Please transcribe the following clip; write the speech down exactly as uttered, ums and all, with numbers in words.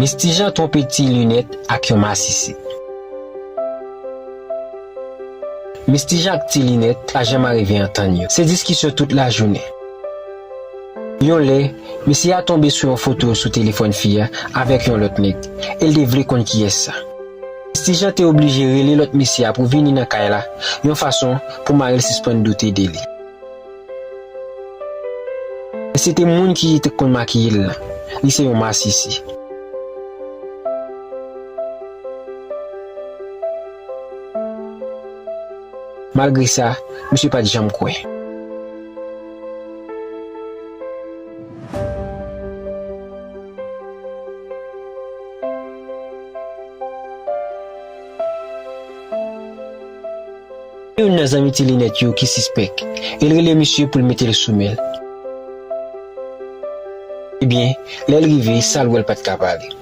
Mistijan twonpe Ti Linèt ak yon masisi. Mistijan ak Ti Linèt pa janm arive antann yo. Se diskisyon tout lajounen. Yon lè, mesye a tonbe sou yon foto sou telefòn fi a avèk yon lòt nèg, e l te vle konn kiyès sa. Mistijan te oblije rele lòt mesye a pou vini nan kay la, yon fason pou mari l sispann doute de li. Se te moun ki te konn makiye l lan. Li se yon masisi. Malgre sa, misye pa t janm kwè. Youn nan zanmi Ti Linèt yo ki sispèk, e l rele misye pou l mete l sou men l. Ebyen, lè l rive, sa l wè l pa t ka pale.